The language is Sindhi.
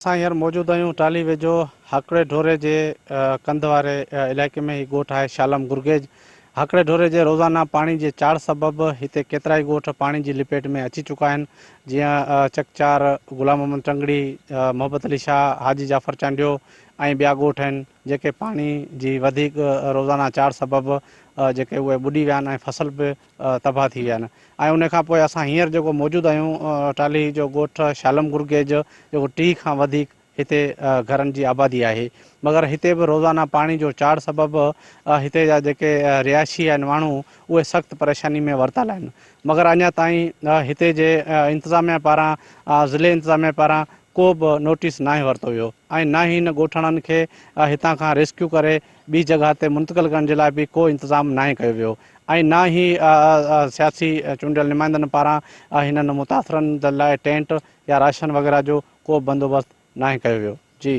اسان هينئر موجود آهيون ٽالهي ويجهو هاڪڙي ڍوري جي ڪنڌ واري علائقي ۾ هي ڳوٺ آهي شالم گرگيج. هاڪڙي ڍوري جي روزانه پاڻي جي چاڙهه سبب هتي ڪيترائي ڳوٺ پاڻي جي لپيٽ ۾ اچي چڪا آهن جيئن چڪچار، غلام محمد ٽنگڙي، محبت علي شاهه، حاجي جعفر چانڊيو ۽ ٻيا ڳوٺ آهن جيڪي پاڻي جي وڌيڪ روزانه چاڙهه سبب جيڪي اهي ٻڏي ويا آهن ۽ فصل به تباهه ٿي ويا آهن ۽ ان کان پوء اسان هينئر جيڪو موجود آهيون ٽالهي جو ڳوٺ شالم گرگيج جيڪو 30 کان وڌيڪ هتي گهرن جي آبادي آهي مگر هتي به روزانه پاڻي جو چاڙهه سبب هتي جا جيڪي رهائشي آهن ماڻهو اهي سخت پريشاني ۾ ورتل آهن مگر اڃا تائين هتي جي انتظاميا پاران ضلعي انتظاميا پاران ڪو به نوٽيس ناهي ورتو ويو ۽ نه ئي هن ڳوٺاڻن کي هتان کان ريسڪيو ڪري ٻي جڳهه تي منتقل ڪرڻ جي لاء به ڪو انتظام ناهي ڪيو ويو ۽ نه ئي سياسي چونڊيل نمائندن پاران هنن متاثرن لاء ٽينٽ يا راشن وغيره جو ڪو بندوبست ناهي ڪيو ويو. جي.